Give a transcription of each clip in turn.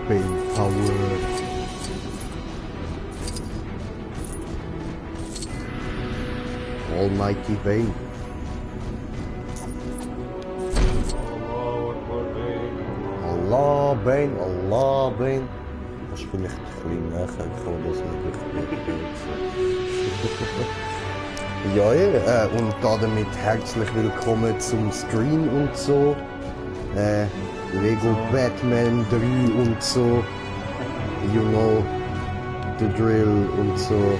Bane Power. Almighty Bane. Allah Bane, Allah Bane. Das ist vielleicht ein bisschen näher, aber das nicht. Ja, und damit herzlich willkommen zum Stream und so. Lego Batman 3 und so. You know the drill und so.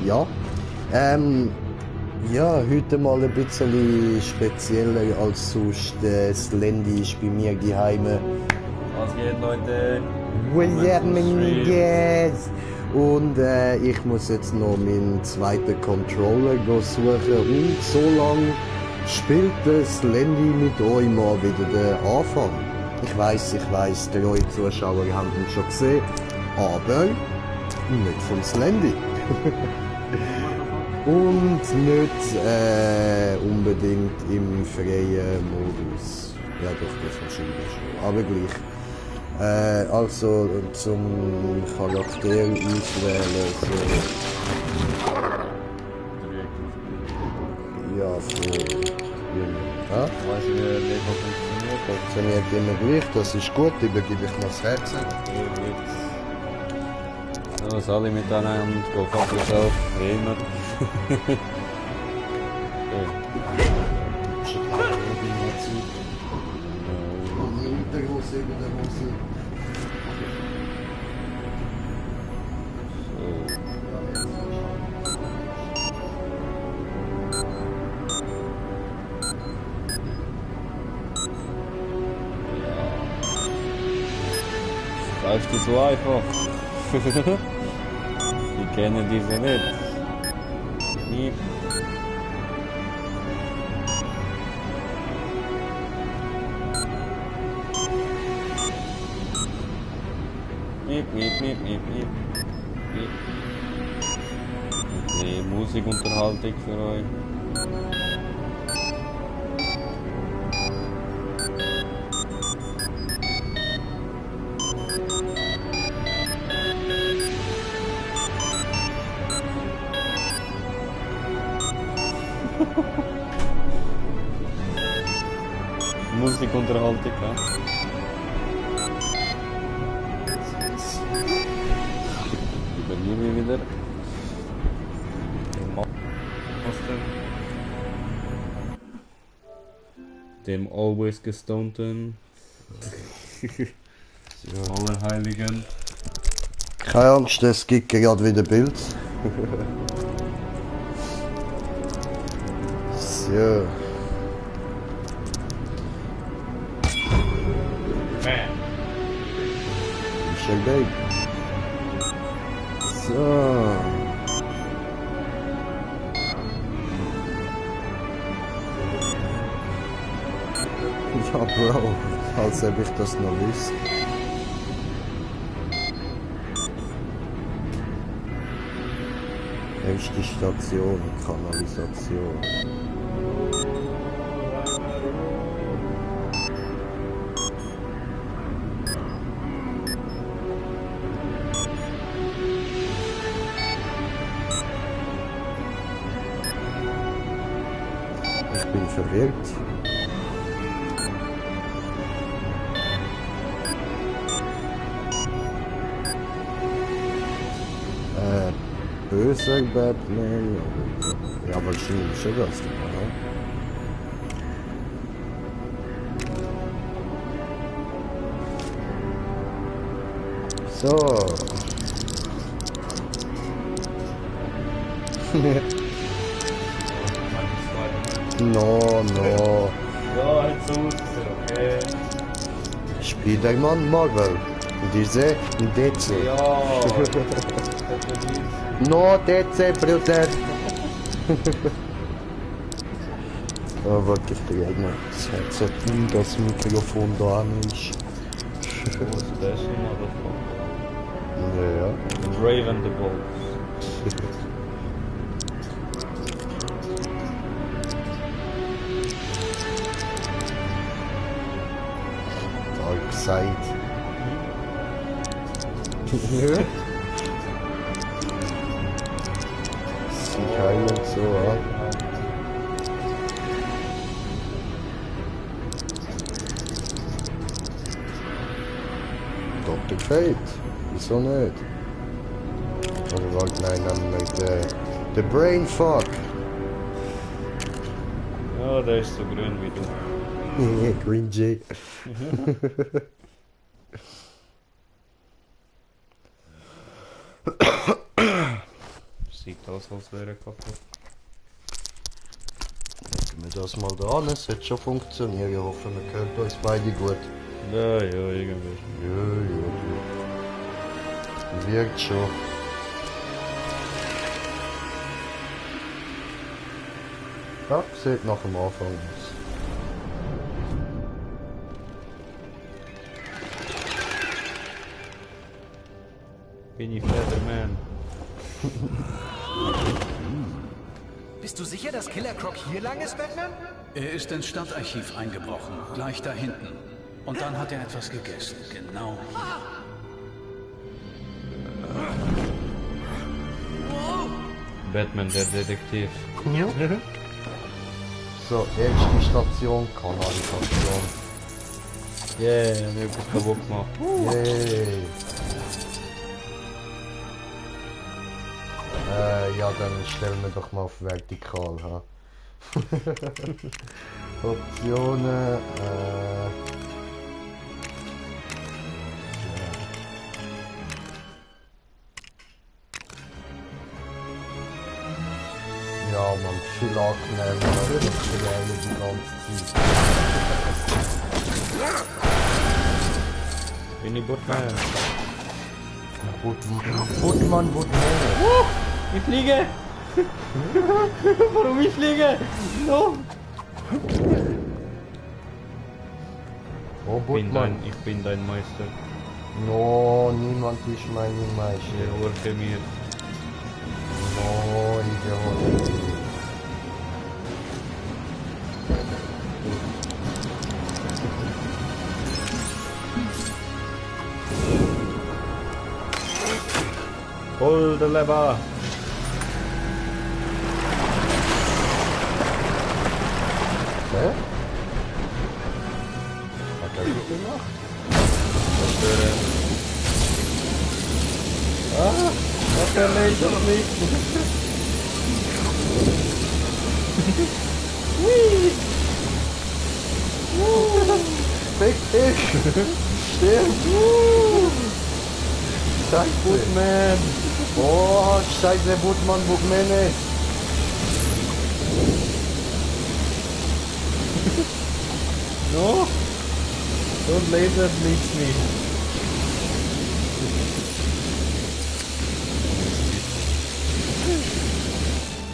Ja. Ja, heute mal ein bisschen spezieller als sonst. Das Landy ist bei mir daheim. Was geht, Leute? Und ich muss jetzt noch meinen zweiten Controller suchen. Und so lange spielt das Landy mit euch mal wieder den Anfang. Ich weiss, die neuen Zuschauer haben ihn schon gesehen. Aber nicht vom Landy. Und nicht unbedingt im freien Modus. Ja doch, das wahrscheinlich schon. Aber gleich. Also zum Charakter auswählen. So. Ja, so. Ja? Weißt du, wie Lego funktioniert? Funktioniert immer gleich, das ist gut, übergebe ich mal das Herz. So, Sali miteinander, go fuck yourself, wie immer. Greifst du so einfach? Ich kenne diese nicht. Miep. Miep, miep, miep, miep, miep. Miep. Okay, Musikunterhaltung für euch. Musikunterhaltung, ja. Überlebe ich wieder. Dem always gestonten. Allerheiligen. Keine Angst, es gibt gerade wieder Bild. So. Michel Bay. So. Ja, Bro, als ob ich das noch wüsste. Erste Station, Kanalisation. Ich bin verwirrt. Böser Batman. Ja, wahrscheinlich schon das, oder? So. No. Ja, halt so, okay. Spider-Man Marvel. Diese DC. Ja. No DC, Bruder. Oh, warte, ich drehe mal das Headset in das Mikrofon da an ist. Oh, Special Motherfucker. Ja. Raven the Bulls. Darkseid. Sieht heimlich so, ja. Dr. Fate. Wieso nicht? Oder warte, nein, nehmen wir den Brainfuck. Ja, der ist so grün wie du. Green J. Sieht aus, als wäre er kaputt. Legen wir das mal da an, es hat schon funktioniert. Ich hoffe, wir können uns beide gut. Ja, irgendwie. Ja. Wirkt schon. Ja, sieht nach dem Anfang aus. Bin ich Featherman. Bist du sicher, dass Killer Croc hier lang ist, Batman? Er ist ins Stadtarchiv eingebrochen, gleich da hinten. Und dann hat er etwas gegessen, genau hier. Batman, der Detektiv. Ja. So, erste Station, Kanalisation. Yeah, wir haben etwas kaputt gemacht. Yay. Ja, dann stellen wir doch mal auf vertikal, ha. Optionen, ja, man, viel angenehmer, aber nicht so lange die ganze Zeit. Bin ich Batman. Woodman. Ich fliege! Warum ich fliege? No! Oh, Ich bin dein Meister. No, niemand ist meine Meister. Der Orke mir. No, ich gehöre dir. Pull the lever! Hä? Hat er gut gemacht? Zerstöre. Was der Laser nicht? Fick dich! Stimmt! Scheiße! Batman! Oh, scheiße, Woodman, Bugmene! No? Don't laser bleeds me.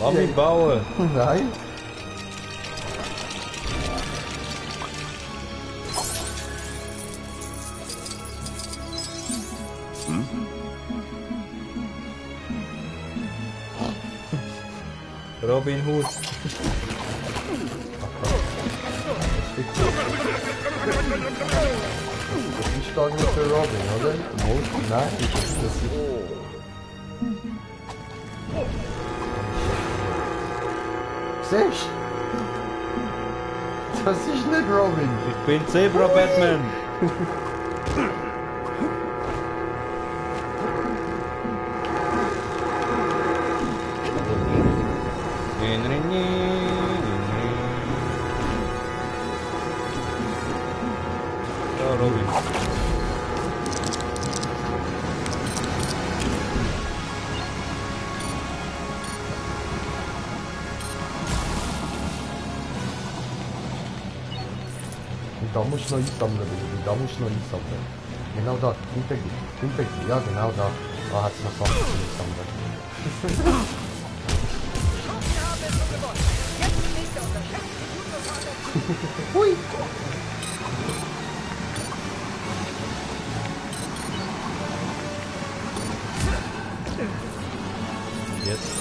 Lass mich bauen. Nein! Robin Hood. Das ist doch nicht für Robin, oder? Nein, das ist... Siehst du? Das ist nicht Robin. Ich bin Zebra Batman. Ja, Robin. Und da musst du noch einsammeln, Baby. Da musst du noch einsammeln. Genau da, hinter dir. Ja, genau da. Da hat es noch Sachen zu einsammeln. Wir haben es schon gewonnen. Jetzt die nächste Unterschätzung. Hui! Jetzt.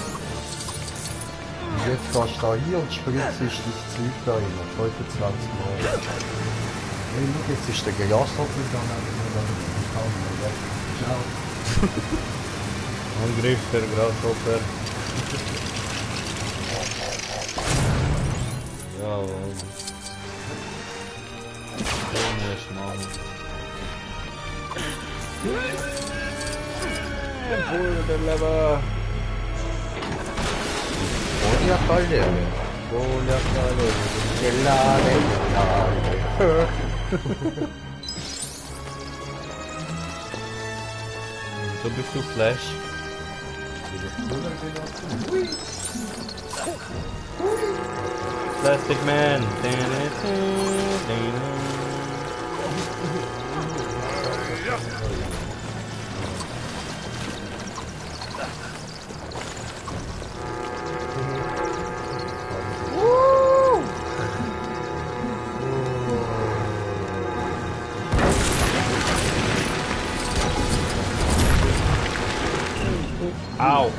Und jetzt gehst du da hier und spritzt das Zeug da rein. 25 Mal. Hey, schau, jetzt ist der Gejasser dann auch wieder da. Ciao. Angriff der Grasshopper. Jawohl. Ohne Schmarrn. Bulderleber. Voglio togliere. Gelare. So bist du Flash. Plastic Man. Ow.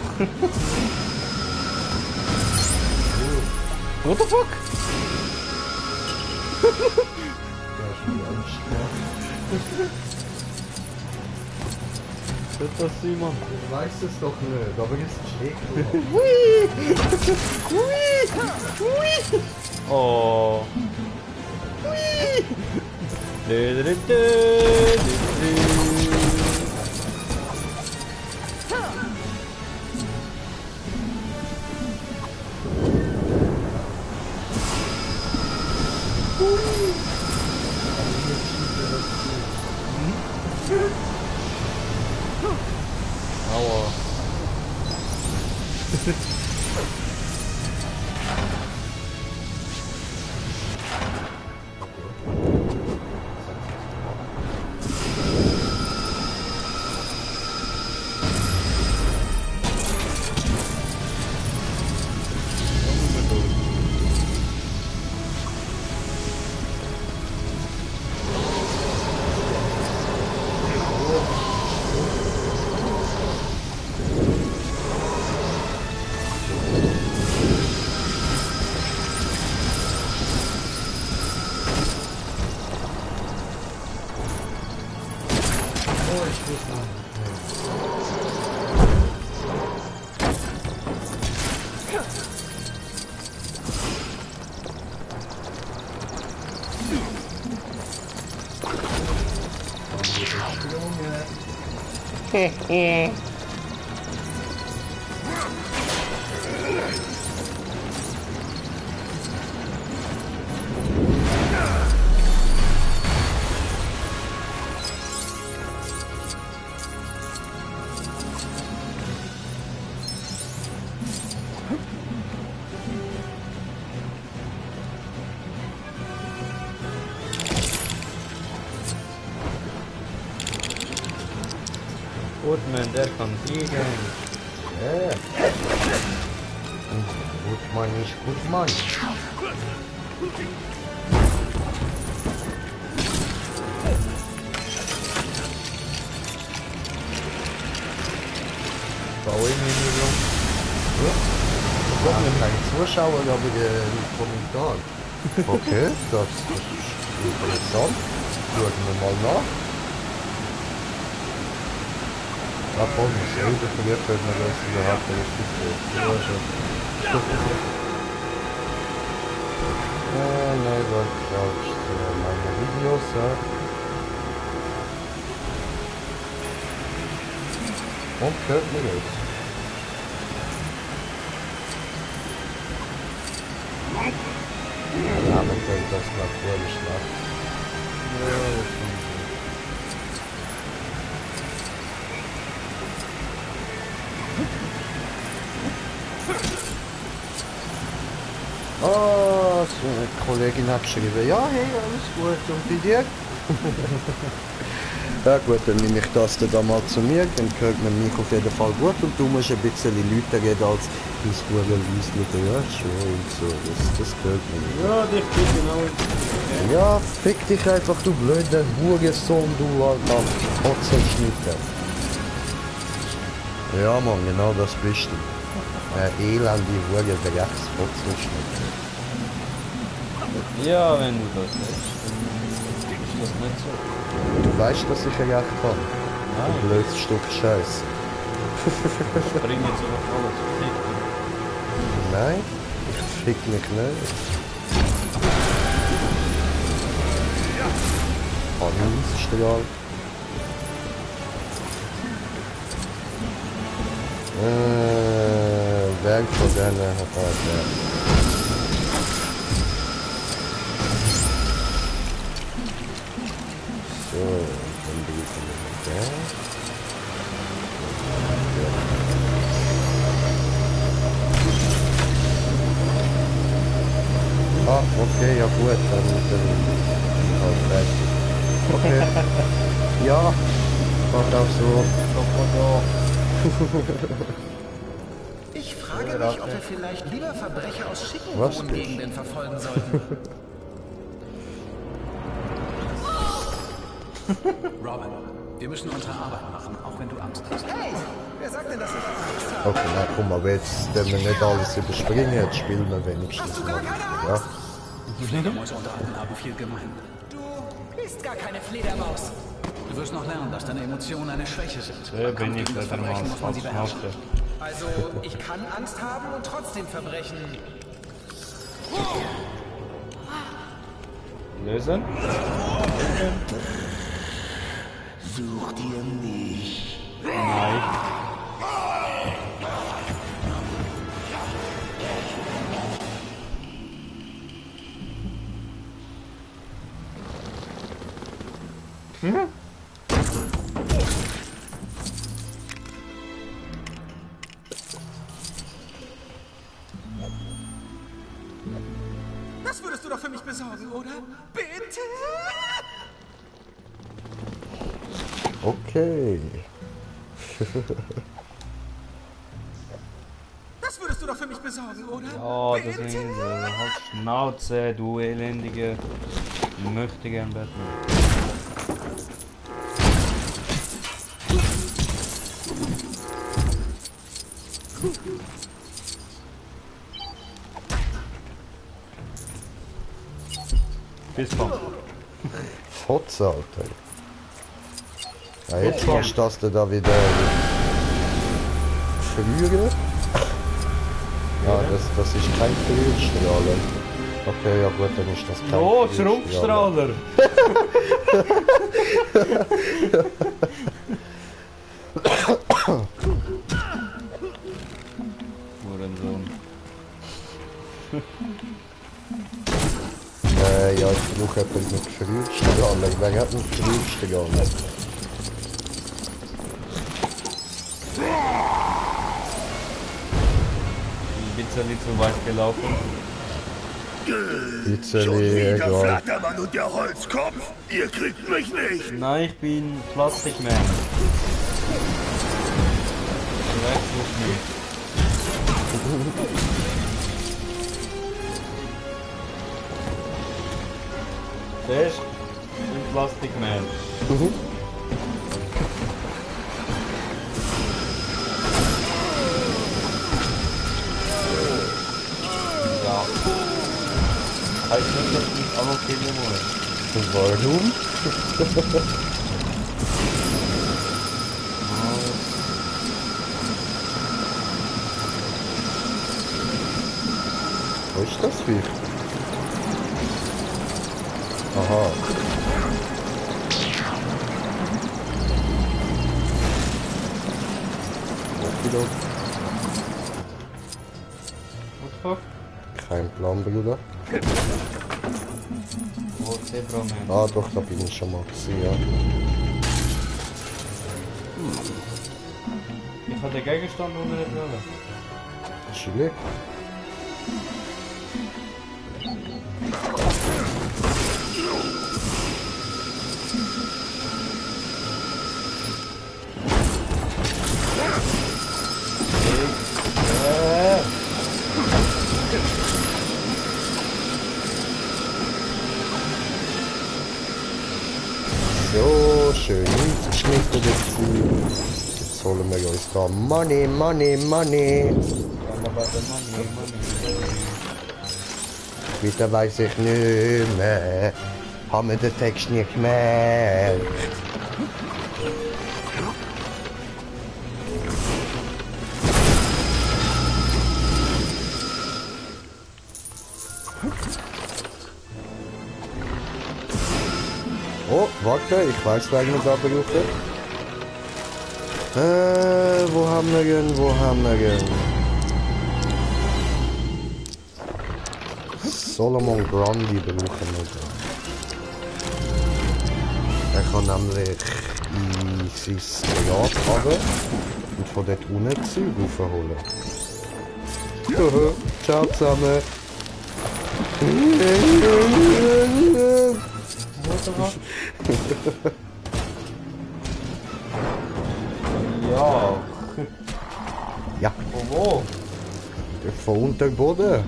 What the fuck? Was ist das, Simon? Ich weiß es doch nicht, aber es steht Oh. Aua. Woodman, der kann fliegen. Gutmann ist Gutmann. Baue ich mir nur so. Ich habe keine Zuschauer, aber Kommentar. Okay, das ist interessant. Schauen wir mal nach. Davon ist jeder verliert, wenn man das überhaupt nicht gibt. Ja, schon. Nein, das schaust meine Videos an. Und hört mir jetzt. Ja, man könnte das mal vorgeschlagen. Ja, das kann ich. Oh, so eine Kollegin hat geschrieben, ja, hey, alles gut, und bei dir? Ja gut, dann nehme ich das dann mal zu mir, dann hört man mich auf jeden Fall gut und du musst ein bisschen lauter reden als das Hurenwiesli, ja, schon und so, das gehört mir nicht. Ja, dich geht genau. Ja, fick dich einfach, du blöder Hurensohn, du alter Kotzenschnitter. Ja Mann, genau das bist du. Elende Hure, Dreckskotzenschnitter. Ja, wenn du das sagst, dann ist das nicht so. Du weißt, dass ich recht habe. Du blödes Stück Scheiß. Bring jetzt einfach alles. Fick dich. Nein, ich fick mich nicht. Handelsstrahl. Wer von denen hat er? So, dann bin ich mit der. Ah, okay, ja gut, dann halt fertig. Okay. Ja, macht auch so. Ich frage mich, ob wir vielleicht lieber Verbrecher aus schicken Was Wohngegenden verfolgen sollten. Robin, wir müssen unsere Arbeit machen, auch wenn du Angst hast. Hey, wer sagt denn, dass ich Angst habe? Okay, na komm, aber jetzt, wenn wir nicht alles überspringen, jetzt spielen wir wenigstens Hast du gar keine noch. Angst? Ja. Fledermäuse unter allen haben viel gemein. Du bist gar keine Fledermaus. Du wirst noch lernen, dass deine Emotionen eine Schwäche sind. Wer Beim Kampf bin ich, gegen das der Verbrechen muss man sie mal beherrschen. Also, ich kann Angst haben und trotzdem Verbrechen. Lösen? Such dir nicht. Nein. Das würdest du doch für mich besorgen, oder? Bitte? Okay. Das würdest du doch für mich besorgen, oder? Ja, das ist halt Schnauze, du elendige. Ich möchte gern Batman. Bis dann. Fotze, Alter. Ja, jetzt machst du das da wieder Flügel. Ja, das ist kein Flügelstrahler. Okay, ja gut, dann ist das kein Oh, Flügelstrahler. Schrumpfstrahler! Hurensohn. Ja, ich brauche etwas mit Flügelstrahler. Wer hat einen Flügelstrahler? Ein bisschen zu weit gelaufen. Bitte, egal. Flattermann und der Holzkopf. Ihr kriegt mich nicht. Nein, ich bin Plastikman. Vielleicht such mich. Siehst du? Ich bin Plastikman. Ja. Heißt nicht, dass ich mich auch noch killen muss. Warum? Wo ist das Viech? Aha. Okidok. What the fuck? Kein Plan, Bruder. Oh, Zebraman. Ah, doch, da bin ich schon mal gesehen, ja. Ich hatte den Gegenstand unter der Brille. Chillig. So, schön geschnitten dazu. Jetzt holen wir uns da Money, Money, Money. Wieder weiß ich nicht mehr. Haben wir den Text nicht gemerkt. warte, ich weiß, wer wir da brauchen. Wo haben wir ihn? Wo haben wir ihn? Solomon Grundy brauchen wir da. Er kann nämlich in sein Grab runter und von dort unten Zeug raufholen. Ciao zusammen. Ja. Ja, Von wo? von unter Boden.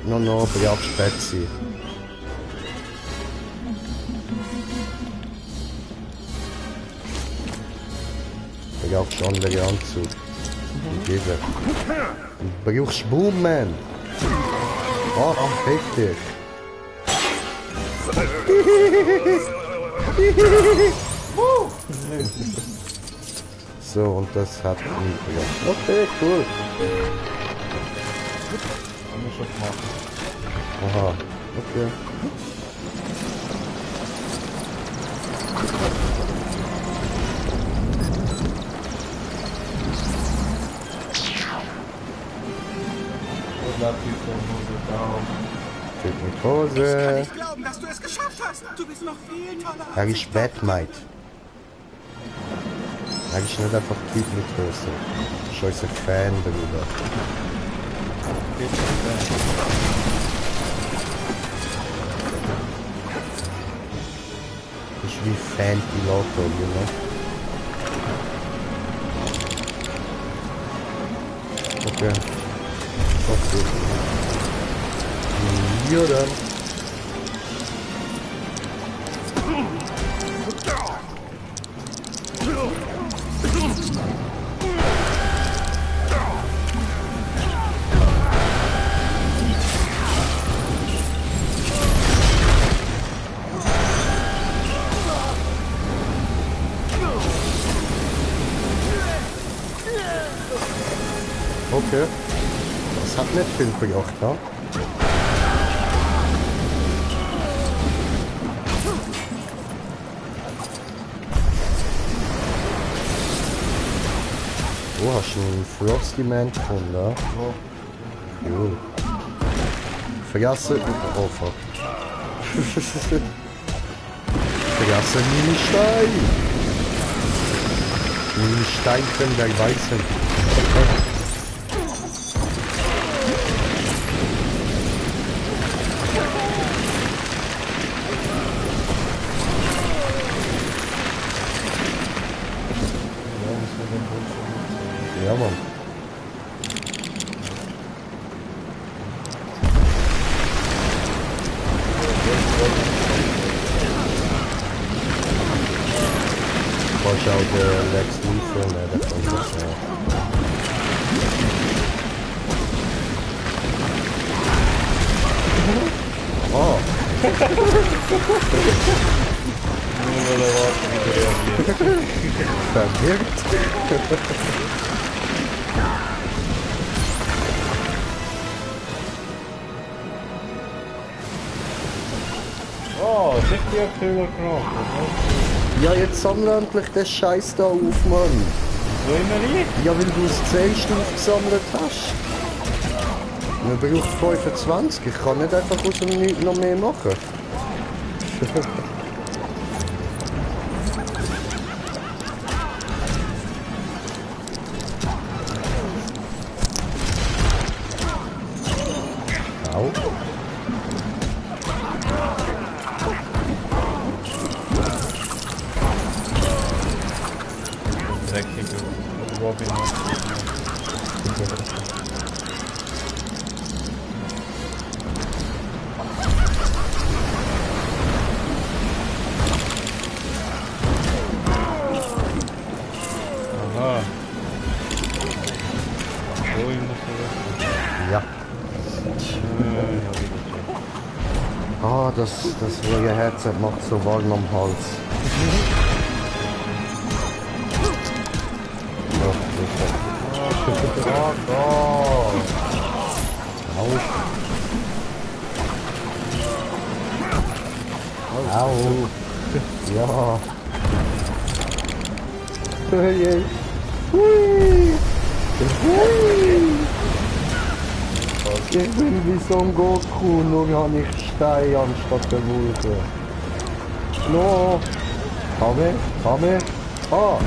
No, Briat Spezi. Briat schon andere Anzug. Und dieser. Du brauchst Boom, man. Ah, heftig. So, und das hat mich gebracht. Okay, cool. Haben wir schon gemacht. Aha, okay. Und lass die Hose da. Typ mit Hose. Ich glauben, dass du es geschafft hast. Du bist noch viel toller. Er ist Batmite. Er ist nicht einfach Typ mit Hose. Er ist unser Fan, Bruder. Ist wie Fan-Piloto, you know? Okay. Okay. Ja dann. Okay. Das hat nicht viel gebracht, ja? Oh, hast du einen Frosty Man gefunden, ja? Cool. Vergessen... Oh, fuck. Vergessen meine Steine! Meine Steine können gleich weißen. Ja, Mann. Watch out the Lex Luthor, ne, der kommt das, ja. Oh. Nur weil er warten, wie der reagiert. Verwirrt. Oh, richtiger Köderknochen. Ja, jetzt sammle endlich den Scheiß da auf, Mann. So immer nicht? Ja, weil du es zuerst aufgesammelt hast. Man braucht 25. Ich kann nicht einfach aus dem Nichts noch mehr machen. Au. Dreckige Robin. Aha. So, ich muss da Ja. Ah, das ruhige Headset macht so warm am Hals. Ja, sicher. Au. Au. Ja. Hui. Hui. Ich bin wie so ein Goku, nur habe ich Stein anstatt der Wolke. No. Komme. Ah.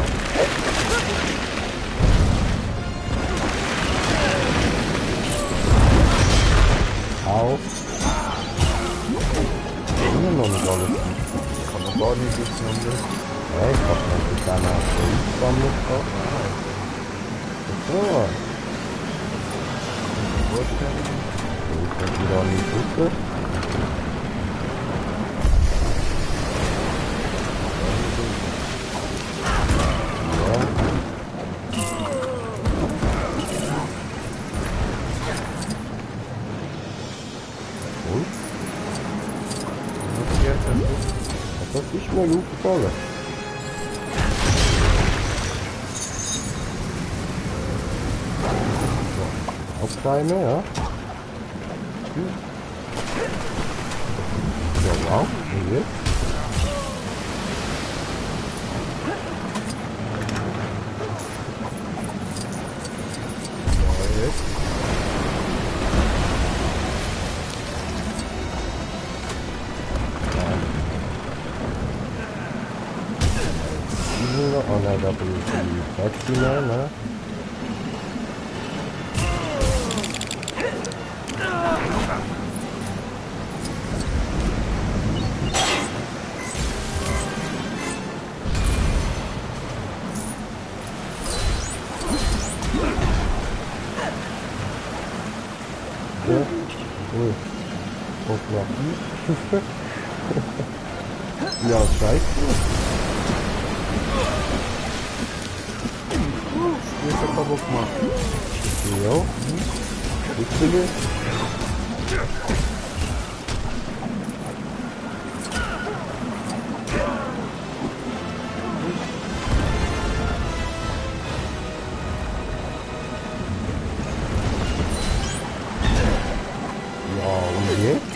Au. Immer noch nicht alles. Kann man gar nicht sitzen und das. Ja, ich hab noch die kleine eingesammelt. So. Ich bin wieder an die Brücke. Das ist mir gut gefallen. Auch keine, ja. Ja, wow. Und jetzt? Ja, jetzt. Oh nein, da bin ich die Taxi mehr, ne? Ja, ui. Hochmachen. Ja, scheiße. Ist ja kaputt gemacht. Ja. Witzige. Ja, und jetzt?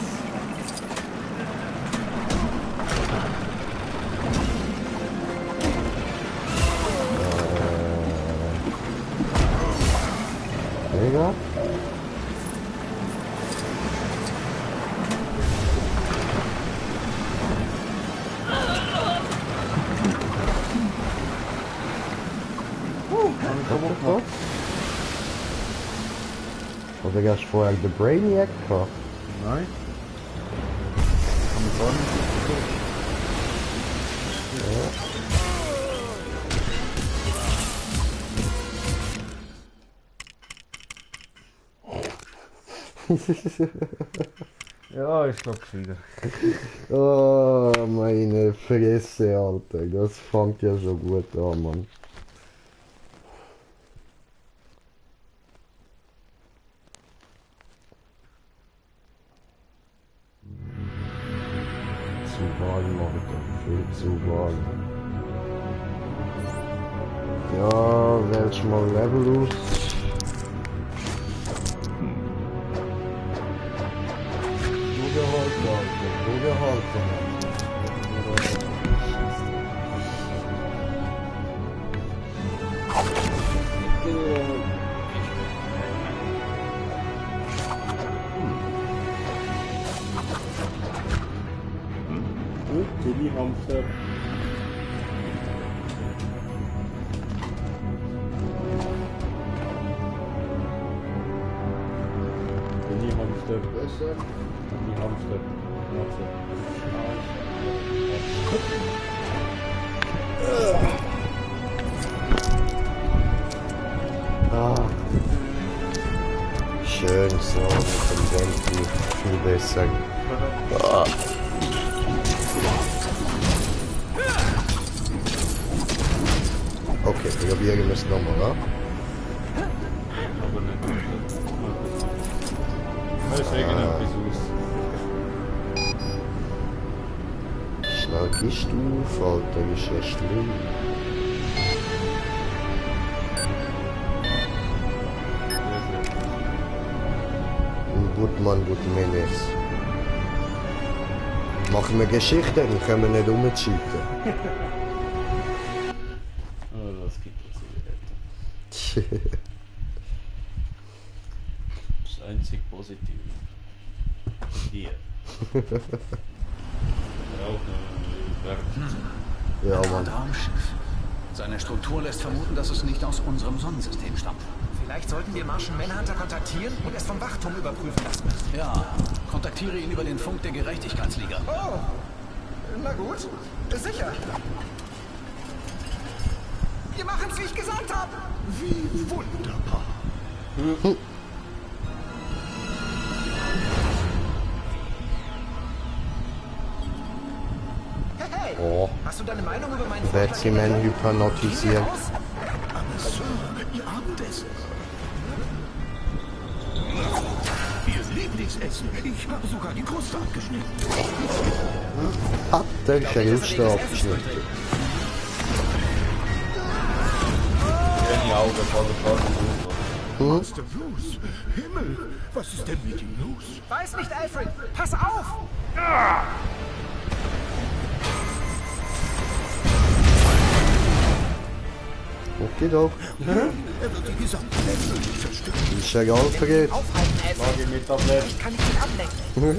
Mega. Oder gehst du vorher den Brainiac gehabt? Nein. Kann man gar nicht sitzen. Ja, ich glaub's wieder. Oh, meine Fresse, Alter. Das fängt ja schon gut an, Mann. Zu warm, Alter. Viel zu warm. Ja, wählst mal Level aus. Tilly Hamster. Tilly Hamster. Besser. Tilly Hamster. Ah. Schön so mit dem Venti. Viel besser. Ah. Okay, probieren wir es nochmal, ne? Aber nicht. Das ist etwas aus. Schnell gehst du, Alter, ist ja schlimm. Gutmann, Gutmenes. Machen wir Geschichte, dann können wir nicht rumcheaten. Oh, das gibt es wieder. Das einzig Positive. Dir. Ja, Mann. Raumschiff. Seine Struktur lässt vermuten, dass es nicht aus unserem Sonnensystem stammt. Vielleicht sollten wir Martian Manhunter kontaktieren und es vom Wachturm überprüfen lassen. Ja, kontaktiere ihn über den Funk der Gerechtigkeitsliga. Oh, na gut. Sicher. Wir machen's, wie ich gesagt habe. Wie wunderbar. Hey, Oh, hast du deine Meinung über meinen Betsiman hypnotisiert. Aber Sir, Ihr Abendessen. Ihr Lieblingsessen. Ich habe sogar die Kruste abgeschnitten. Hat der Kruste abgeschnitten. Die Augen voll Master Bruce, Himmel, was ist denn mit ihm los? Weiß nicht, Alfred. Pass auf! Okay, doch. Er wird die gesamte Welt wirklich zerstören. Ist ja Alfred. Aufhalten, Alfred. Lage mit Tablet. Ich kann nicht viel ablenken. Das ist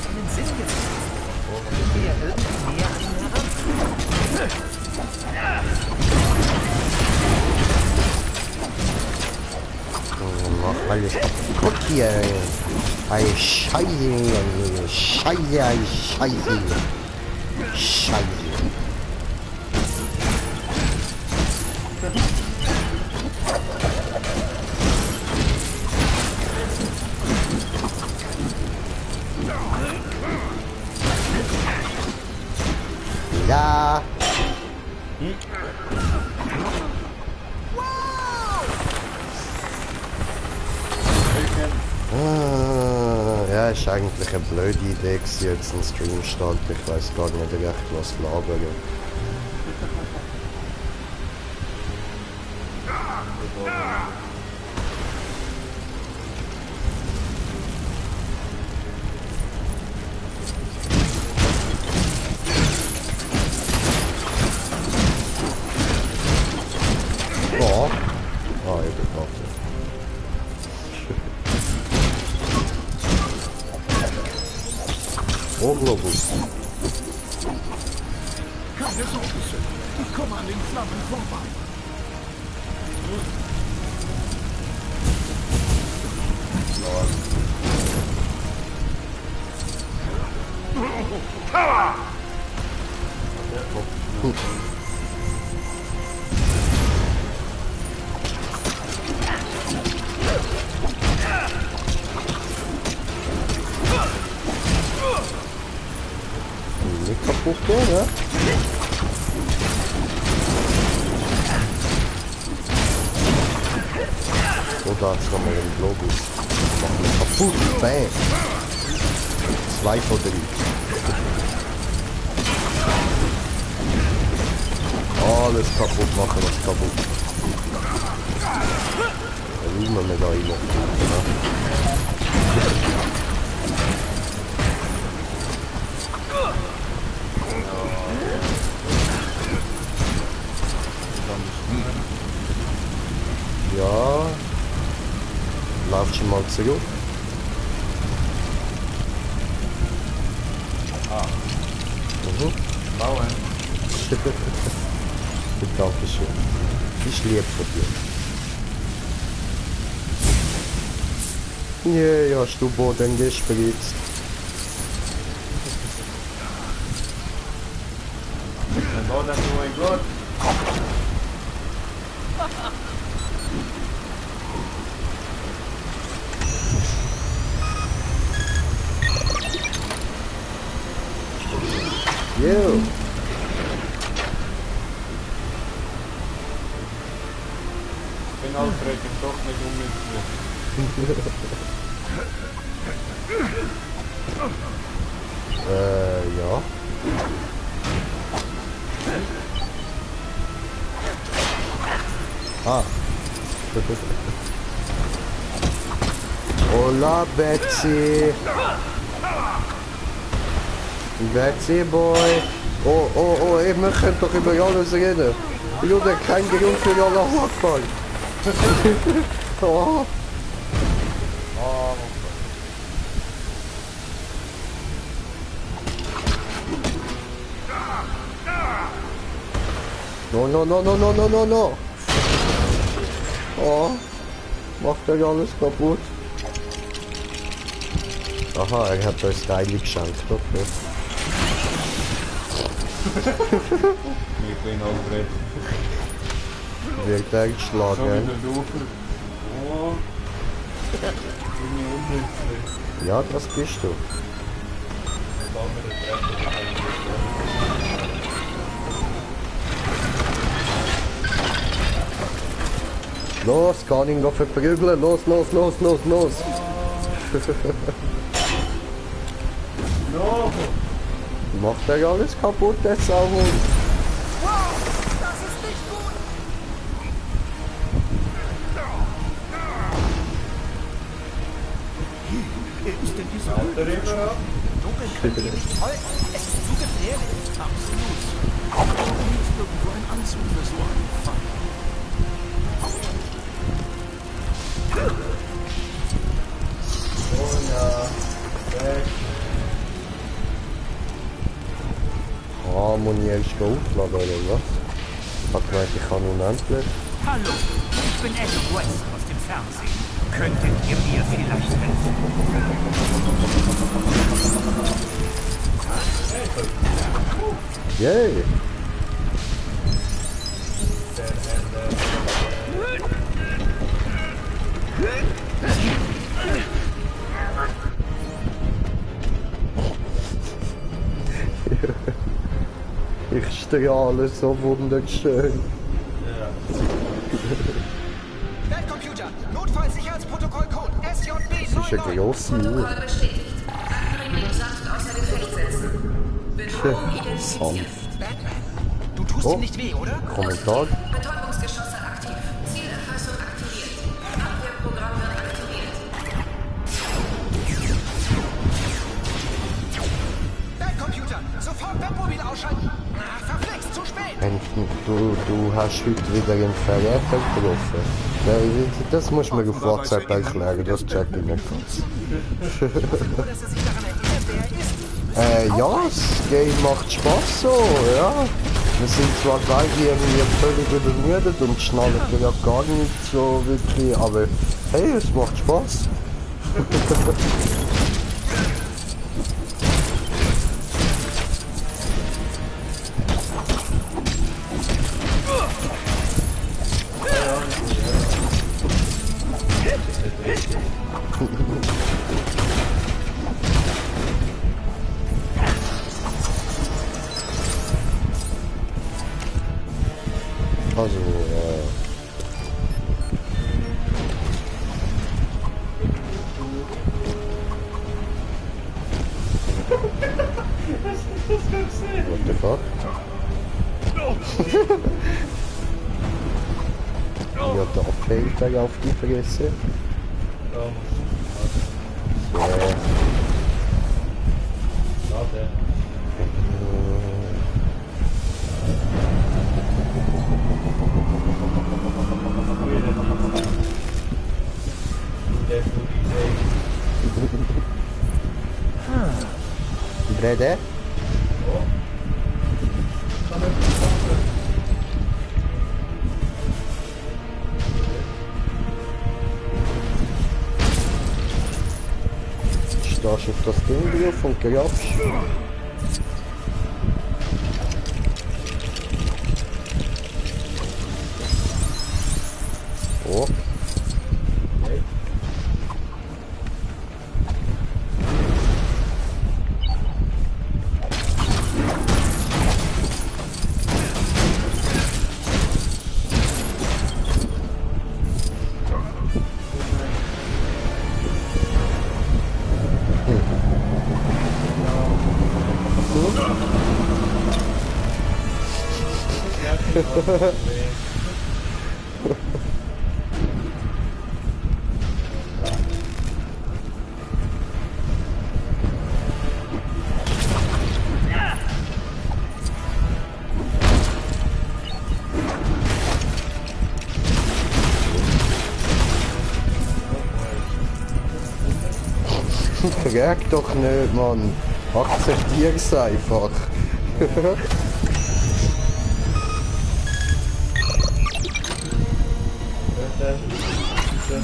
einen Sinn gewesen. Ich gehe irgendwie näher an ihn heran. Mach alles kaputt hier. Ei, Scheiße. Scheiße, ei, Scheiße. Scheiße. Ja. Ja, ist eigentlich eine blöde Idee gewesen, jetzt einen Stream starten. Ich weiß gar nicht recht, was labern. Ja. Ah, eben, warte. Oh, Globus. Keine Sorge, Sir. Ich komme an den Flammen vorbei. Nicht kaputt gehen, ne? So, da ist nochmal ein Globus. Mach mich kaputt, bam. 2 von 3. Alles kaputt machen, was kaputt. Dann nehmen wir da rein. Ja. Lauf schon mal zurück. Bauen. Dankeschön. Ich liebe von dir. Ja, hast du Boden gespritzt. Bauen das nur ein Gott. Yo. Ich bin Alfred, ich doch nicht unmöglich. Ja. Ah. Hola, Betsy. That's it, boy. Oh, ey, wir können doch über alles reden. Ich habe keinen Grund für alle Hackball. Oh. No. Oh. Macht er alles kaputt. Aha, er hat euch Teile geschenkt, okay. Ich bin aufgeregt. Wird er So geschlagen? wieder Lufer. Oh. Ich bin unglücklich. Ja, das bist du. Los, kann ihn verprügeln. Los. No! Macht er alles kaputt, der Sauhund? Das ist nicht gut! Er ist denn dieser Der Rieber ab. Dunkel könnt ihr nicht folgen. Es ist zu gefährlich. Absolut. Da liegt irgendwo ein Anzug für so einen Fall. Oh ja. Weg. Ah, muss ich erst aufladen, oder was? Ich hab gemeint, ich kann unendlich. Hallo, ich bin Adam West aus dem Fernsehen. Könntet ihr mir vielleicht helfen? Yay! Ich strahle so wunderschön. Weltcomputer, Notfallsicherheitsprotokollcode SJB Das ist eine grosse Uhr. Protokoll bestätigt. Anbringen sanft außer Gefecht setzen. Bedrohung identifiziert. Batman, du tust Oh. ihm nicht weh, oder? Kommentar. Betäubungsgeschosse aktiv. Zielerfassung aktiviert. Abwehrprogramm wird aktiviert. Weltcomputer, sofort Webmobil ausschalten. Na, verflixt, zu spät. Du hast heute wieder einen Verräter getroffen. Das muss man auf WhatsApp erklären, das check ich nicht ganz. Nur, dass er sich daran erinnert, wer er ist. Ja, das Game macht Spaß so, ja. Wir sind zwar gleich irgendwie völlig übermüdet und schnallen ja gar nicht so wirklich, aber hey, es macht Spaß. Also, what the fuck? Ja, da fällt er auf die Fresse. Ja. Schade. Brede? Stehst du auf das Ding drauf und grabst? Oh. frag doch nicht, Mann. Akzeptier's einfach.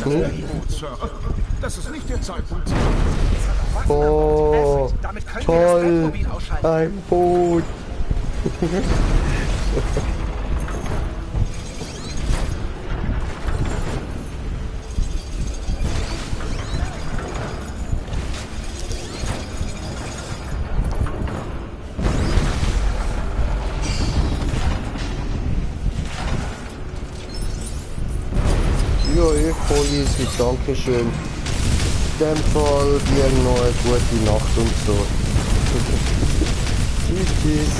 Gut, Sir. Das ist nicht der Zeitpunkt. Oh, Damit können wir das toll. Batmobil ausschalten. Ein Boot. Ja, voll easy, dankeschön. In dem Fall dir noch eine gute Nacht und so. Tschüss, tschüss.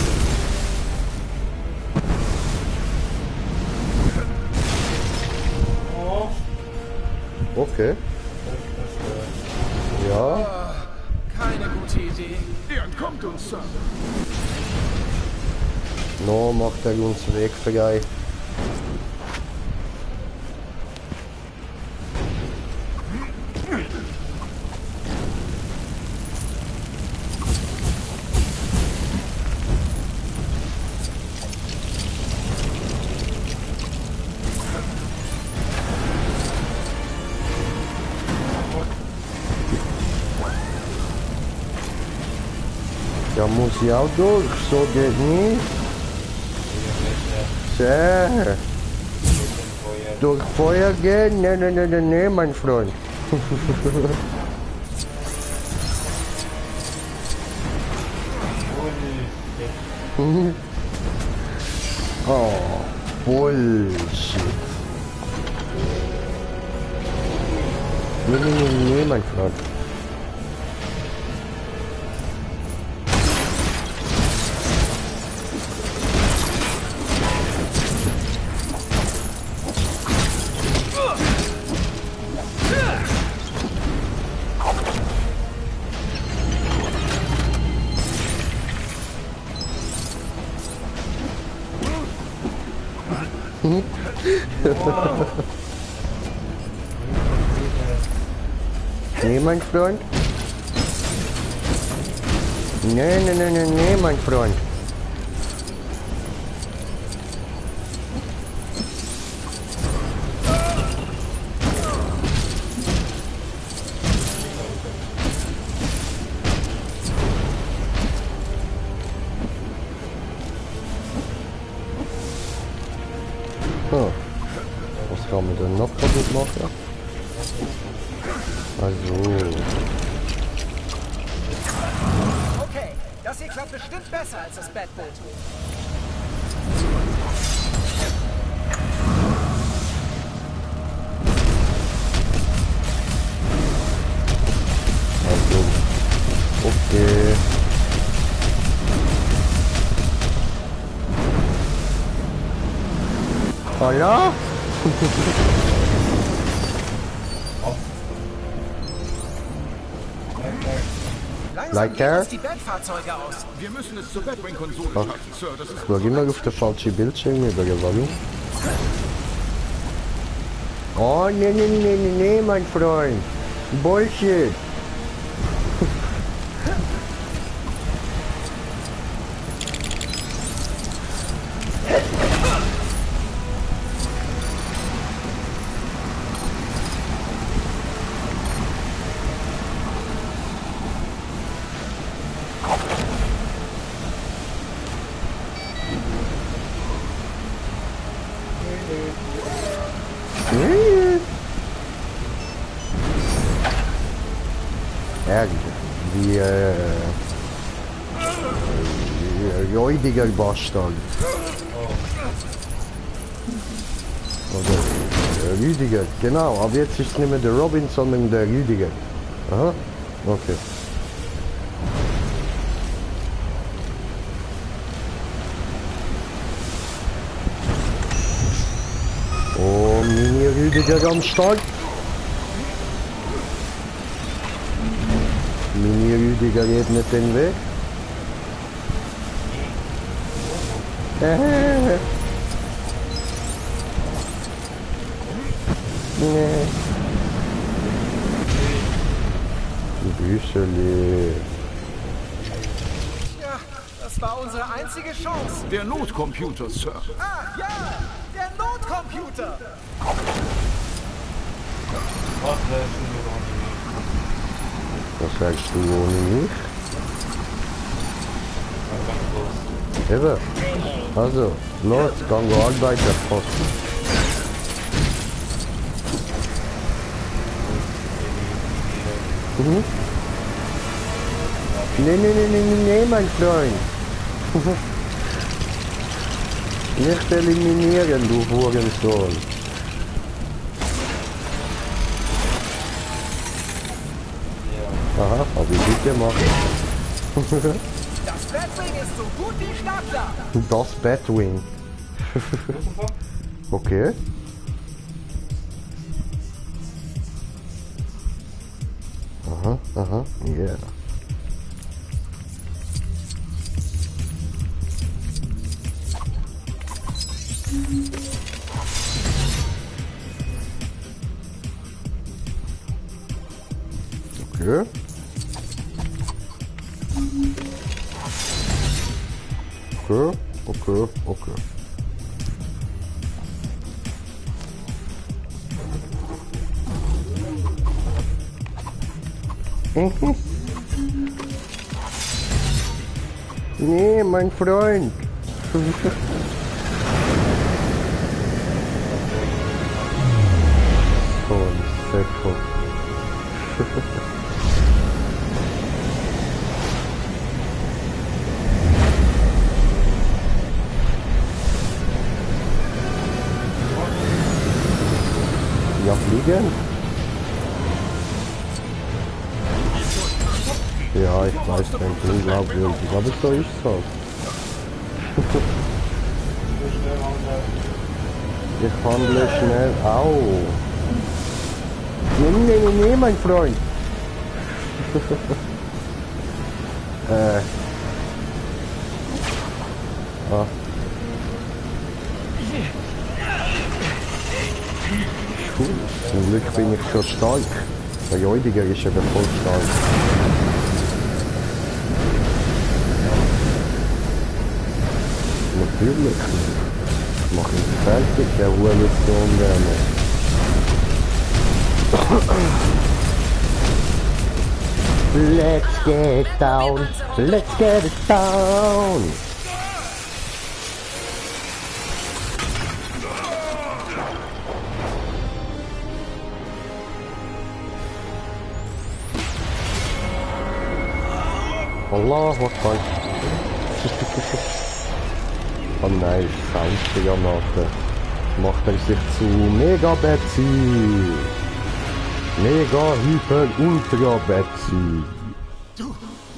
Okay. Ja, Keine gute Idee. Er entkommt uns, Sir. no, macht er uns weg frei. Da muss ich auch durch, so geht nicht. Sehr. Durch Feuer gehen? Nee, mein Freund. Oh, Bullshit. Nee, mein Freund. Nee, mein Freund. Nee, mein Freund. Oh. Was kann man denn noch kaputt machen? Also. Okay, das hier klappt bestimmt besser als das Batboot. Also. Okay. Hola? Langsam Like gehen there? uns die Batfahrzeuge aus. Wir müssen es zur Batwing-Konsole schaffen, Sir. Das ist Ich war immer auf der falschen Bildschirm übergegangen. Oh, nee, mein Freund. Bullshit. Die räudiger Bastard. Oder Rüdiger, genau, aber jetzt ist es nicht mehr der Robin, sondern der Rüdiger. Aha, okay. Oh, Mini-Rüdiger am Start. Mini-Rüdiger geht nicht den Weg. Nee. Du bist. Menscheli. Ja, das war unsere einzige Chance. Der Notcomputer, Sir. Ah, ja, der Notcomputer. Was löschen wir ohne mich? Was sagst du ohne mich? Eben. Also, los, gehen wir arbeiten, Posten. Mhm. Nee, mein Freund. Nicht eliminieren, du Hurensohn. Aha, hab ich gut gemacht. Das Batwing ist so gut wie startklar. Das Batwing. Okay. Aha, yeah. Okay. Okay. Nee, mein Freund. So ein Säcko. Ja, fliegen? Ja, ich weiß, denke unglaubwürdig, aber so ist es halt. Ich handle schnell. Au! Nee, mein Freund! Ah. Zum Glück bin ich schon stark. Der Jäudiger ist eben voll stark. Natürlich. Ich mache ihn fertig, der Hurensohn gerne. Let's get down. Let's get it down. Allah, was soll oh nein, Soundgranate. Macht er sich zu Mega Betsy. Mega Hyper Ultra Betsy. Du,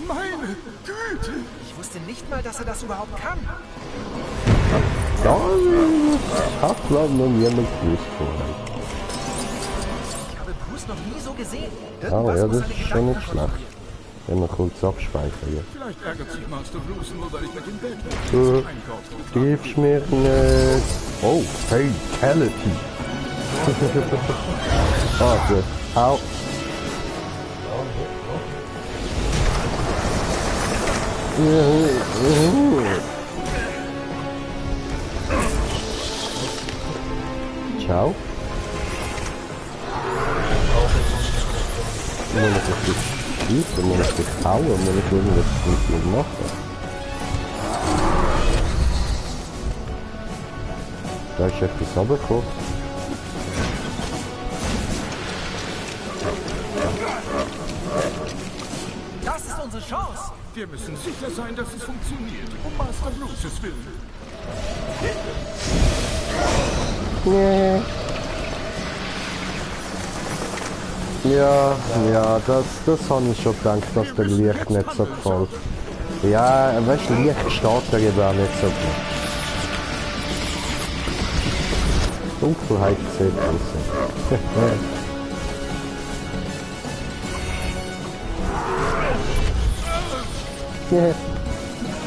meine Güte! Ich wusste nicht mal, dass er das überhaupt kann. Ja, das hat glaube noch niemand gewusst vorher. Ich habe Bruce noch nie so gesehen. Oh ja, muss das seine ist schon nicht Gedanken schlecht. Wenn wir kurz abspeichern. Vielleicht ärgert sich Master Bruce nur, weil ich mit dem Bett einkaufe. Gib's mir nicht. Oh, Fatality. Ah, gut. Au. Ciao. Muss ich dich schießen, muss ich dich hauen, muss ich irgendwas mit dir machen. Da ist etwas runtergekommen. Das ist unsere Chance. Wir müssen sicher sein, dass es funktioniert. Um Master Bruces Willen. Nee. Ja, das habe ich schon gedacht, dass der Licht nicht so gefällt. Ja, weißt du, Licht steht der eben auch nicht so gut. Dunkelheit sieht besser.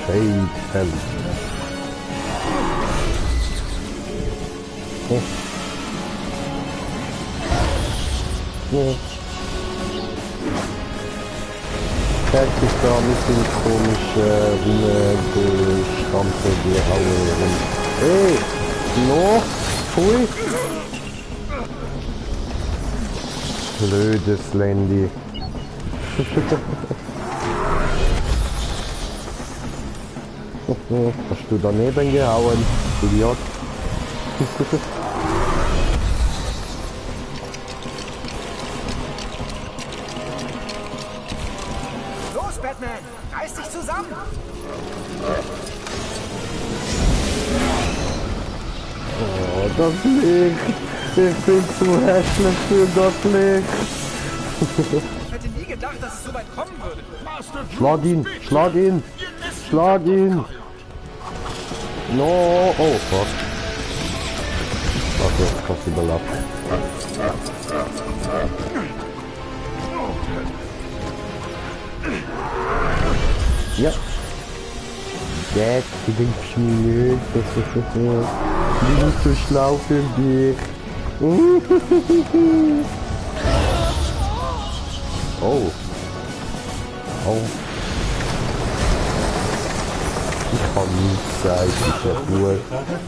Fade hell. hat sich da mit dem komischen Rumgestampel gehauen. Hey! No! Pfui! Blödes Landy. Hast du daneben gehauen? Idiot. Los, Batman! Reiß dich zusammen! Oh, das Licht. Ich bin zu hässlich für das Licht. Ich hätte nie gedacht, dass es so weit kommen würde. Schlag ihn, schlag ihn, schlag ihn. No, oh fuck. Okay, jetzt kannst du überlappen. Ja. Jetzt denkst du mir nicht, ich bin zu schlau für dich. Oh. Oh. Ich kann nichts sagen, ist ja gut.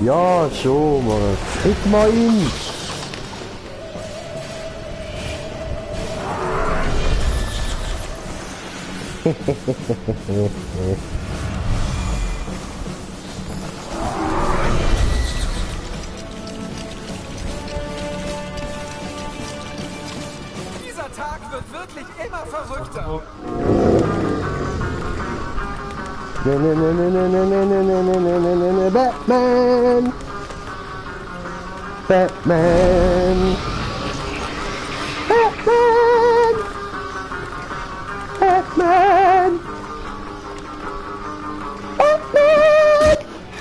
Ja, schon, Mann. Hit mal ihn! Dieser Tag wird wirklich immer verrückter. Batman! Batman! Batman! Batman! Batman!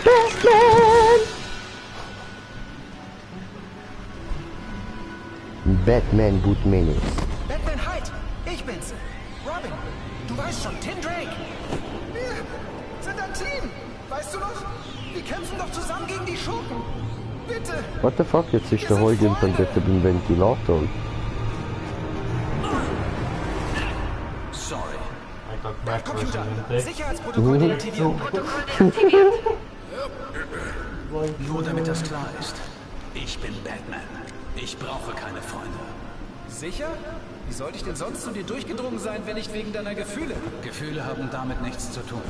Batman! Batman Boot Menace. Batman, halt! Ich bin's! Robin, du weißt schon, Tim Drake! Wir sind ein Team! Weißt du noch? Wir kämpfen doch zusammen gegen die Schurken! Bitte! What the fuck, jetzt ist der Heugen von dort beim Ventilator. Sorry. Computer! Sicherheitsprotokoll deaktivieren! Nur damit das klar ist. Ich bin Batman. Ich brauche keine Freunde. Sicher? Wie sollte ich denn sonst zu dir durchgedrungen sein, wenn nicht wegen deiner Gefühle? Gefühle haben damit nichts zu tun.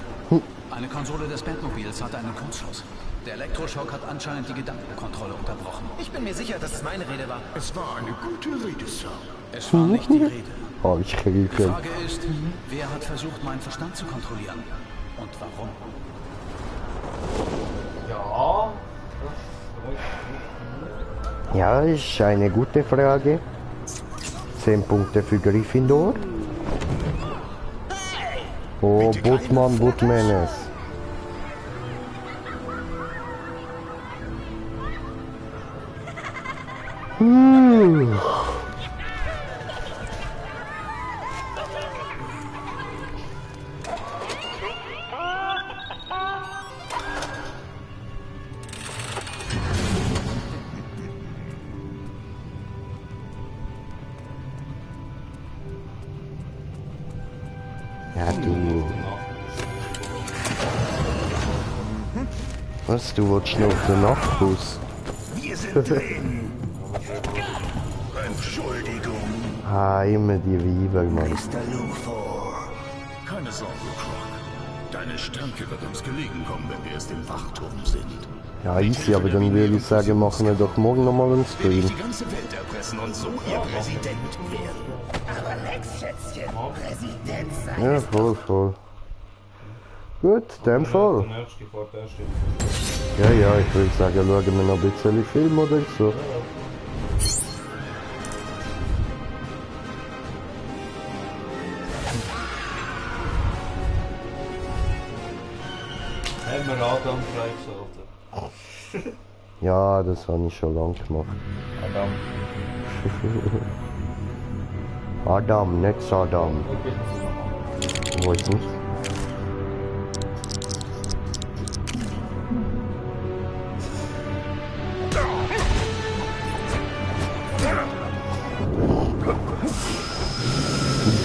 Eine Konsole des Batmobils hatte einen Kurzschluss. Der Elektroschock hat anscheinend die Gedankenkontrolle unterbrochen. Ich bin mir sicher, dass es meine Rede war. Es war eine gute Rede, Sir. Es war nicht die Rede. Oh, ich kriege Die ihn. Frage ist, wer hat versucht, meinen Verstand zu kontrollieren? Und warum? Ja, ist eine gute Frage. 10 Punkte für Gryffindor. Oh, Bootman, Bootmanes. Ja, du. Was, du willst noch auf den Nachtbus? Wir sind drin. Entschuldigung, Ah, immer die Weiber, Mann. Mr. Luthor. Keine Sorge, Croc. Deine Stärke wird uns gelegen kommen, wenn wir erst im Wachturm sind. Ja, easy, aber dann würde ich sagen, machen wir doch morgen nochmal einen Will Stream. ich die ganze Welt erpressen und so ihr Präsident werden. Aber Lex, Schätzchen, Präsident sein. Ja, voll, voll. Gut, in dem Fall. Der nächste vor der erste. Ja, ja, ich würde sagen, schauen wir noch ein bisschen Film oder so. Haben wir Adam freigeschaltet? Ja, das habe ich schon lange gemacht. Adam. Adam, nicht Saddam. Wo ist denn?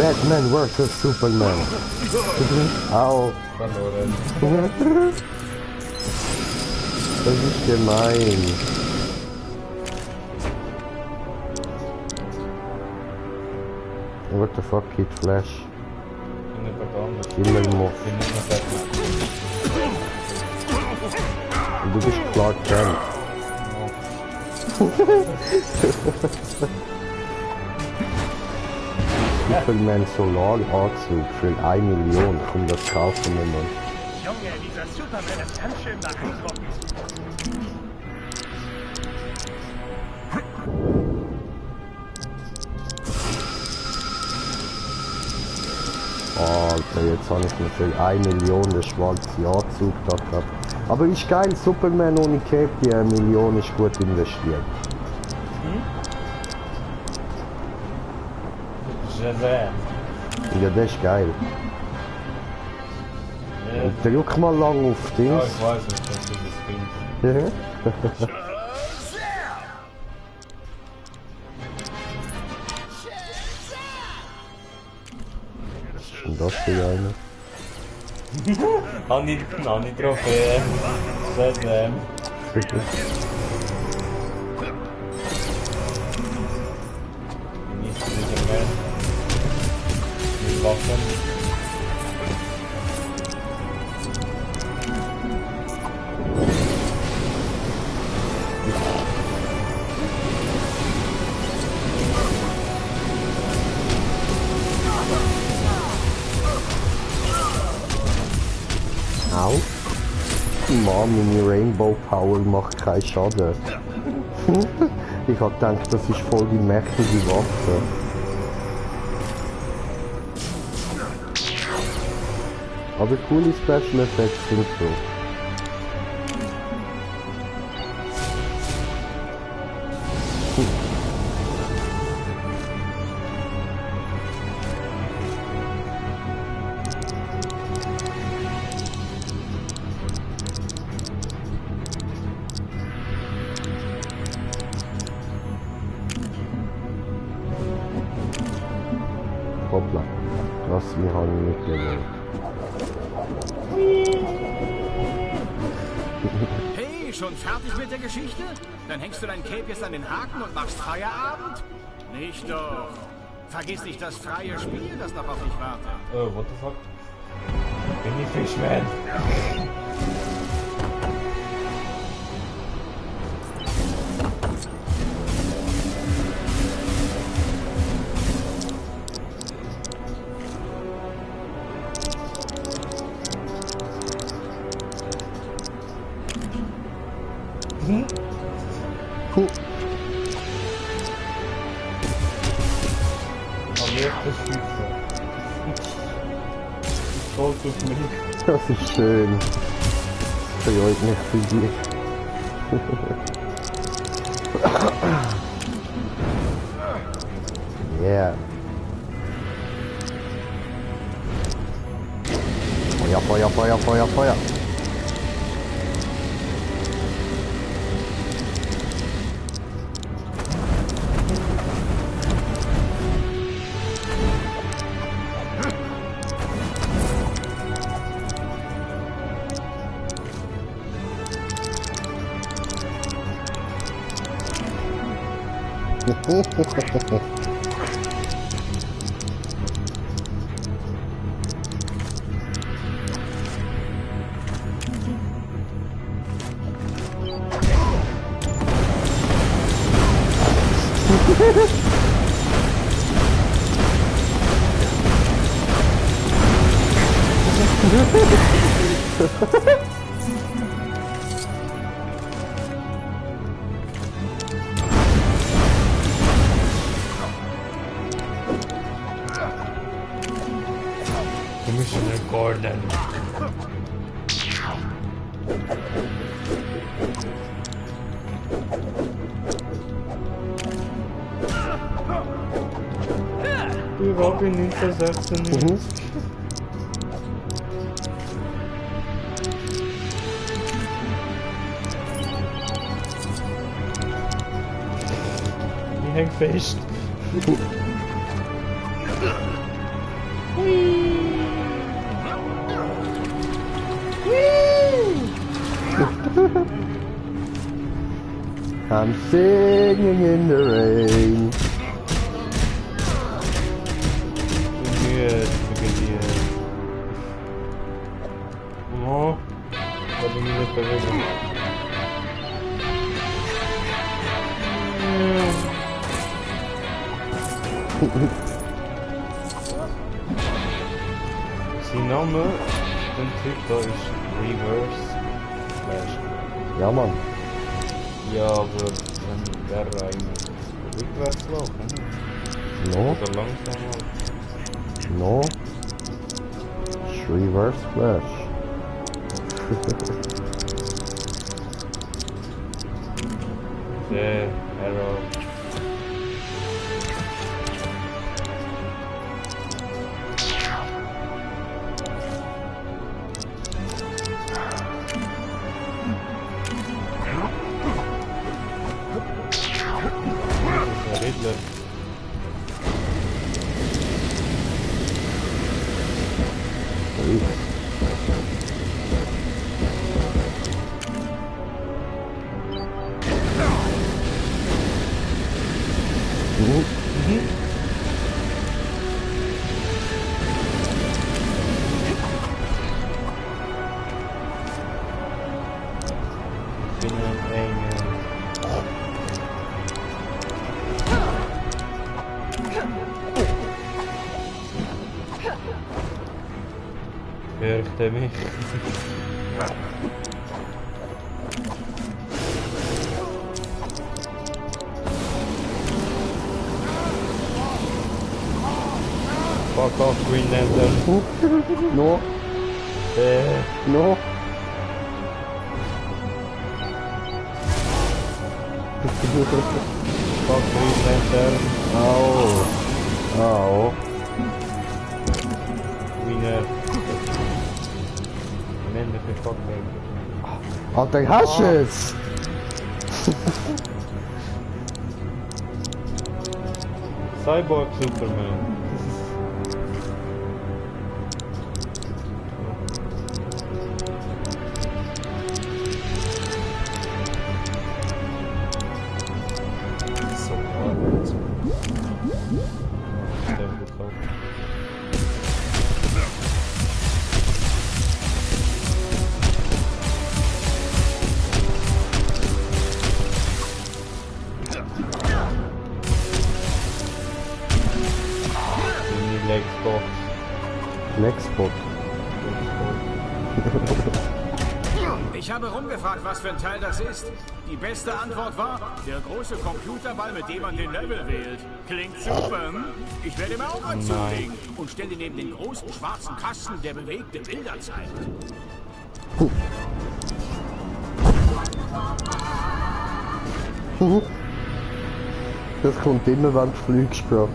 Batman vs. Superman. Au. Verloren. Das ist gemein. What the fuck, Kid Flash? Bin nicht bekannt. Himmelmoff. Bin nicht mehr Batman. Und du bist Clark Kent. Superman Solaranzug für 1 Million. Komm, das kaufen wir mal. Junge, dieser Superman ist ganz schön beeindruckend. Alter, jetzt habe ich mir für 1 Million den schwarzen Anzug da gehabt. Aber ist geil, Superman ohne Cape, die 1 Million ist gut investiert. Shazam. Ja, das ist geil. Ja, Drück mal lang auf ja, Dings. ich weiß nicht, dass du das findest. Was ist denn das für eine? Habe ich Trophäe. Shazam. Nicht sicher mehr. Mit Waffen. Au. Mann, meine Rainbow Power macht keinen Schaden. Ich hab gedacht, das ist voll die mächtige Waffe. Aber coole Special Effects sind so. Hoppla. Das wir haben nicht gewollt. Hey, schon fertig mit der Geschichte? Dann hängst du dein Cape jetzt an den Haken und machst Feierabend? Nicht doch. Vergiss nicht das freie Spiel, das noch auf dich wartet. Oh, what the fuck? Bin ich Fishman? Puh. Erlebtes Schießen. Stolz auf mich. Das ist schön. Freut mich für dich. Yeah. Feuer, Feuer, Feuer, Feuer, Feuer. Commissioner Gordon. Die Robin 1996. Die hängt fest. I'm singing in the rain. Oh, da bin ich nicht bewegen. Sein Name, den Typ da ist Reverse Flash. Ja, Mann. Ja, aber wenn der eigentlich rückwärts läuft, ne? No, Oder langsam läuft. no. It's reverse flash. Der Arrow. Der Riddler. Ich bin ein Engel. Fürchte mich. Fuck off, Green Lantern. No, no. Fuck Green Lantern. Au. Au. Winner. Am Ende für Fuck Baby. Alter, hast du es? Cyborg Superman. So hart. Sehr gut drauf. Die Legbox. Nextbot. Ich habe rumgefragt, was für ein Teil das ist. Die beste Antwort war, der große Computerball, mit dem man den Level wählt. Klingt super, hm? Ich werde mir auch einen zulegen und stelle neben den großen schwarzen Kasten, der bewegte Bilder zeigt. Das kommt immer, wenn du fliegst, Bro.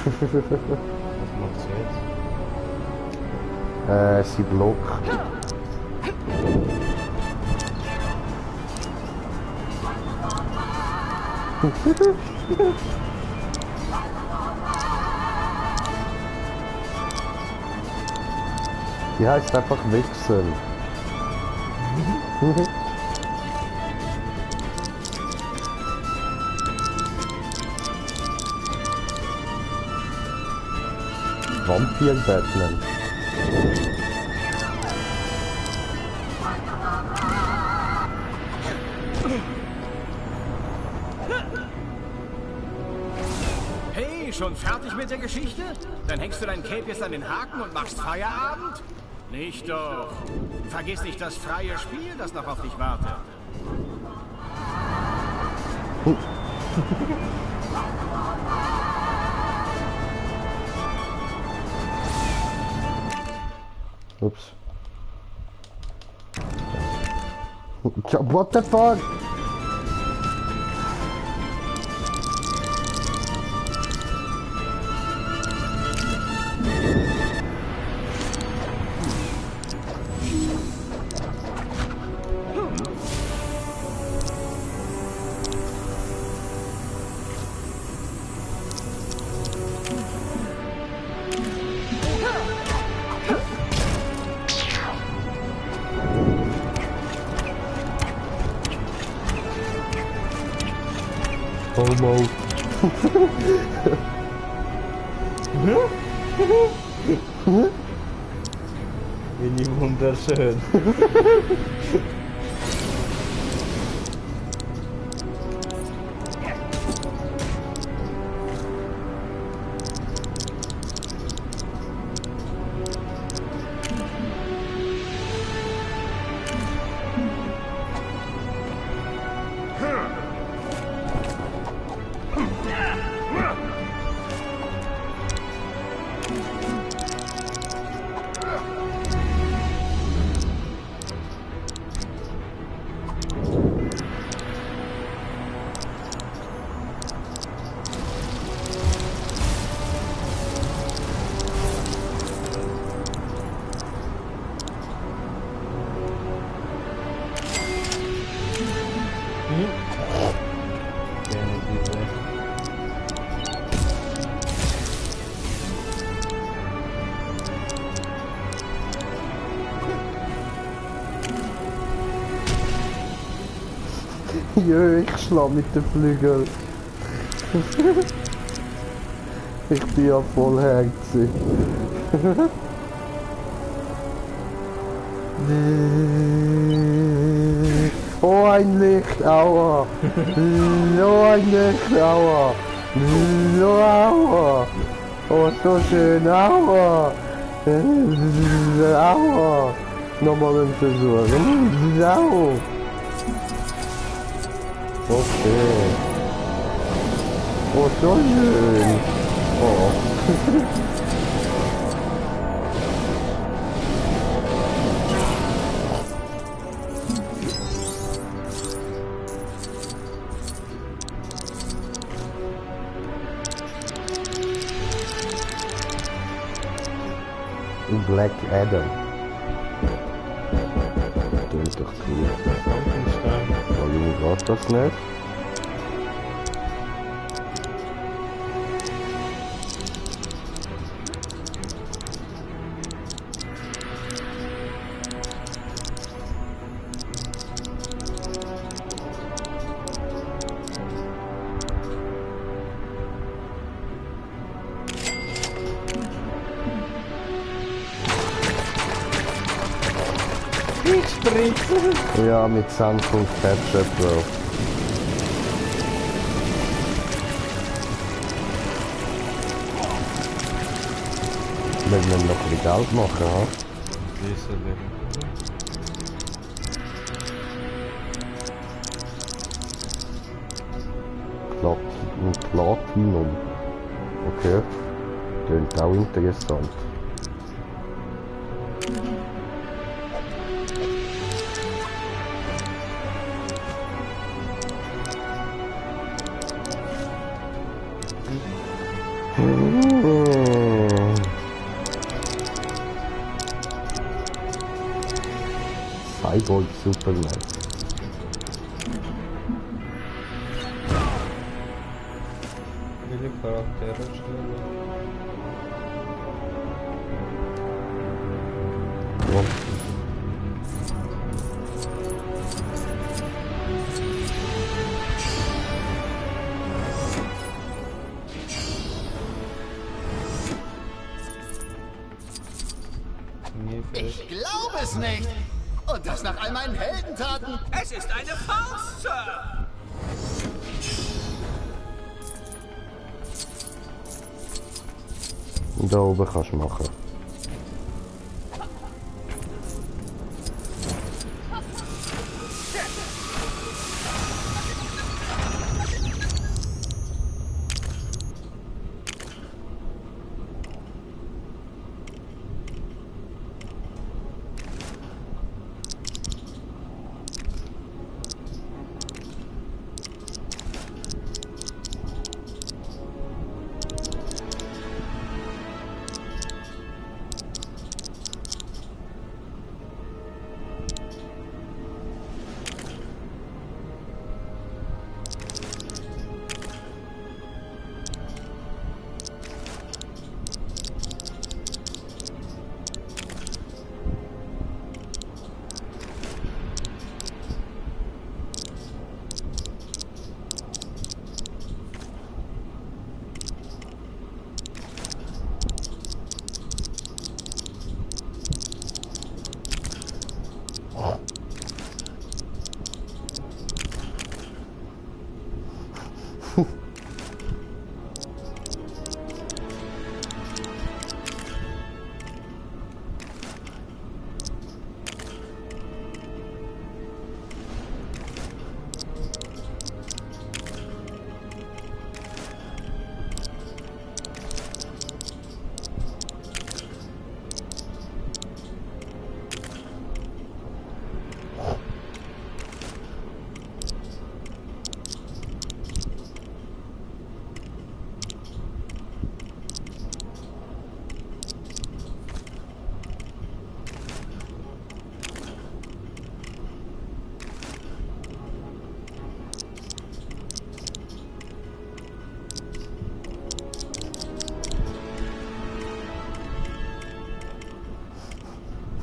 Was macht sie jetzt? Sie blockt. Die heißt einfach wechseln. Vampir Batman. Hey, schon fertig mit der Geschichte? Dann hängst du dein Cape jetzt an den Haken und machst Feierabend? Nicht doch. Vergiss nicht das freie Spiel, das noch auf dich wartet. Ups. What the fuck? Homo. Bin ich wunderschön. Gerne diese. Jö, ich schlag mit den Flügeln. Ich bin ja voll herzig. Oh, ein Licht, aua. Oh, ein Licht, aua. Oh, aua. Oh, so schön, aua. Aua. Nochmal ein Versuch. Aua. Okay. Oh, so schön. Oh. Black Adam. Klingt doch cool. Warum geht das nicht? Ja, mit Sand und Ketchup drauf. Wenn wir noch ein Geld machen, ha? Platinum. Okay. Klingt auch interessant. Cyborg Superman. Welche Charaktere stellen? Ja. Ich glaube es nicht. Und das nach all meinen Heldentaten. Es ist eine Faust, Sir. Da oben kannst du machen.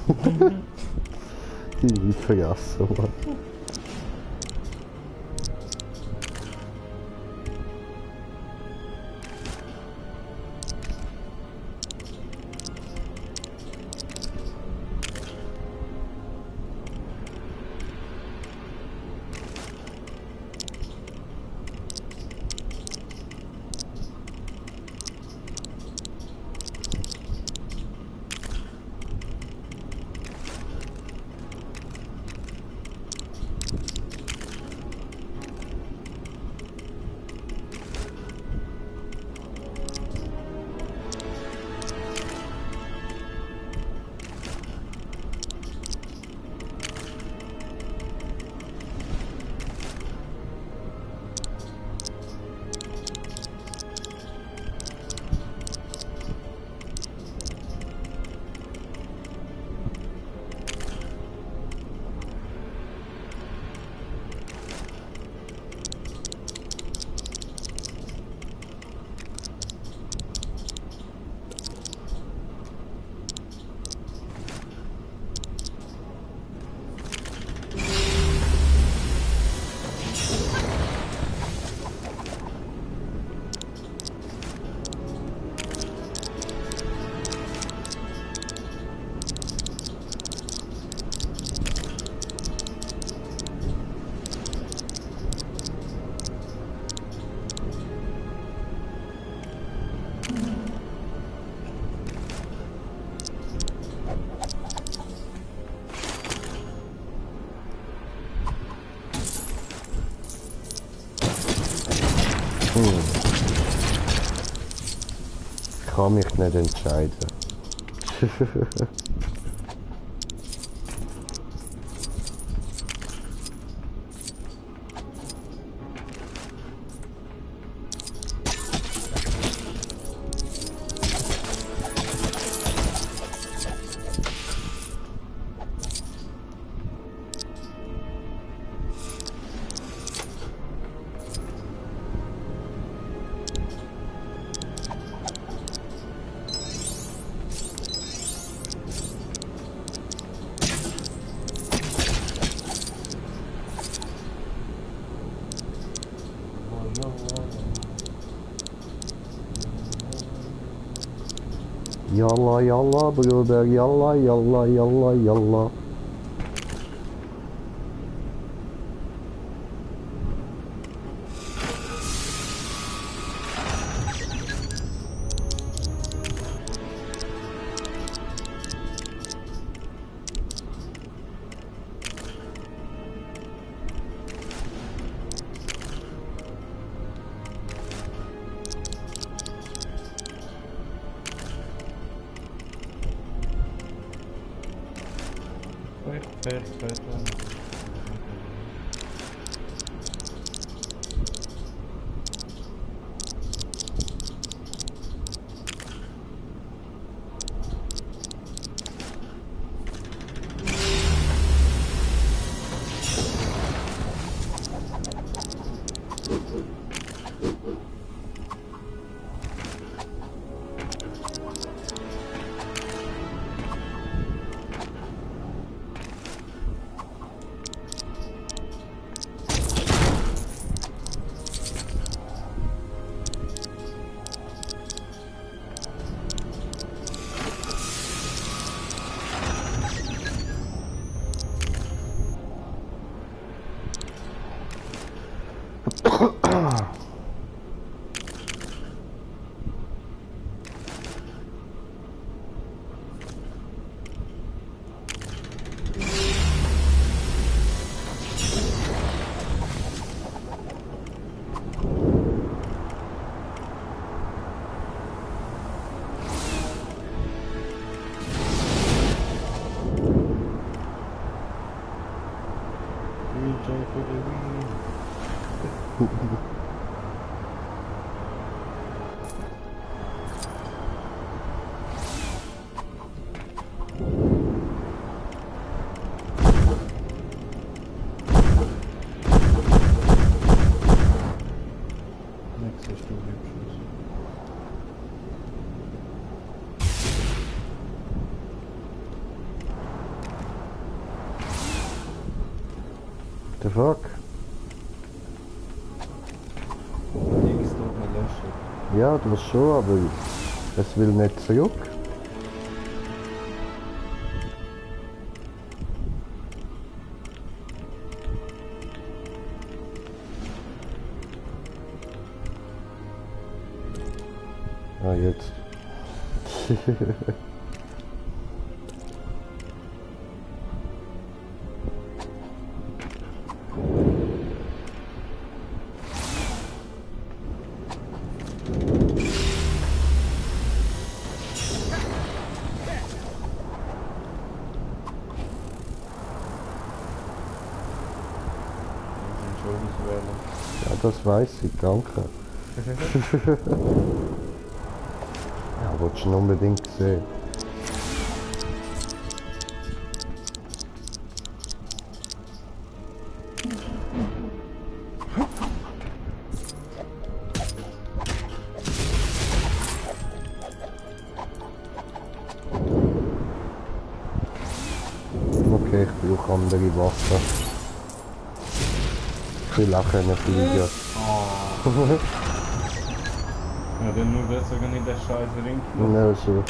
Die vergessen, Mann. Ich kann mich nicht entscheiden. Yalla yalla Bruder, yalla yalla yalla yalla. The fuck? Links tut man löschen. Ja, das schon, aber es will nicht zurück. Ah, jetzt. Ja, das weiß ich, danke. Ja, wollte ich unbedingt sehen. Okay, ich brauche andere Waffen. Ich will auch können fliegen. Ja, dann nur deswegen in der scheiß Ring. Ja, so.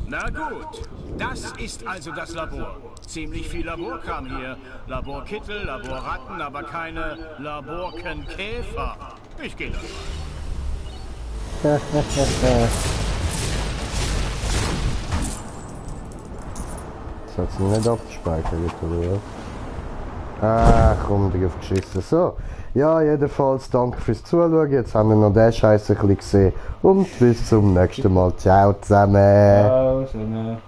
Na gut, das ist also das Labor. Ziemlich viel Laborkram hier. Laborkittel, Laborratten, aber keine Laborkenkäfer. Ich gehe dann mal. Das hat sich nicht abgespeichert, oder was? Ah, komm, drauf geschissen. So, ja, jedenfalls danke fürs Zuschauen. Jetzt haben wir noch den Scheiß ein bisschen gesehen. Und bis zum nächsten Mal. Ciao zusammen. Ciao, schöne.